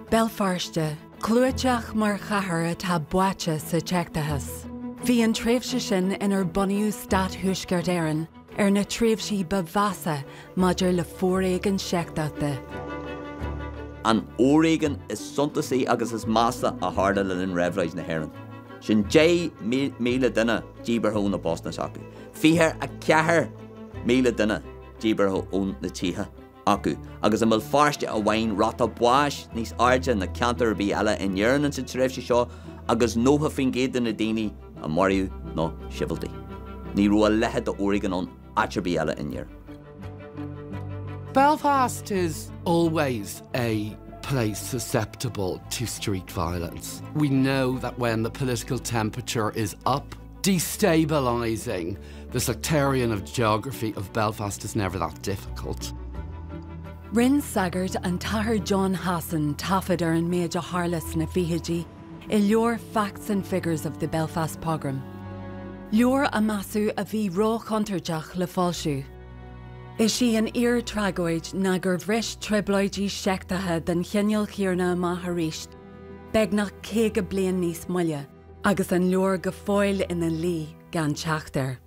Béal Feirste, clúiteach mar chathair atá báite sa tseicteachas. Bhí an tréimhse sin inar bunaíodh Stát Thuaisceart Éireann ar na tréimhsí ba mheasa maidir le foréigean seicteach de. An foréigean is suntasaí agus is measa a tharla le linn Réabhlóid na hÉireann. Sin 10,000 duine díbeartha ó na postanna s'acu, 24,000 duine díbeartha ó na tithe acu, agus i mBéal Feirste amháin ráta báis níos airde ná ceantar ar bith eile in Éirinn ins an tréimhse seo agus 90% de na daoine a maraíodh ná sibhialtaigh. Ní raibh a leithéid de fhoréigean ann áit ar bith eile in Éirinn. Belfast is always a place susceptible to street violence. We know that when the political temperature is up, destabilising the sectarian of geography of Belfast is never that difficult. Rinne sagart an tAthair John Hassan taifead ar an méid a tharla sna fichidí i leabhar Facts and Figures of the Belfast Pogrom. Leabhar a measadh a bhí róchontúirteach le foilsiú. Is í an fhíor-tragóid ná gur bhris trioblóidí seicteacha den chineál chéanna amach arís beagnach 50 bliain níos moille agus an leabhar go fóill ina luí gan teacht air.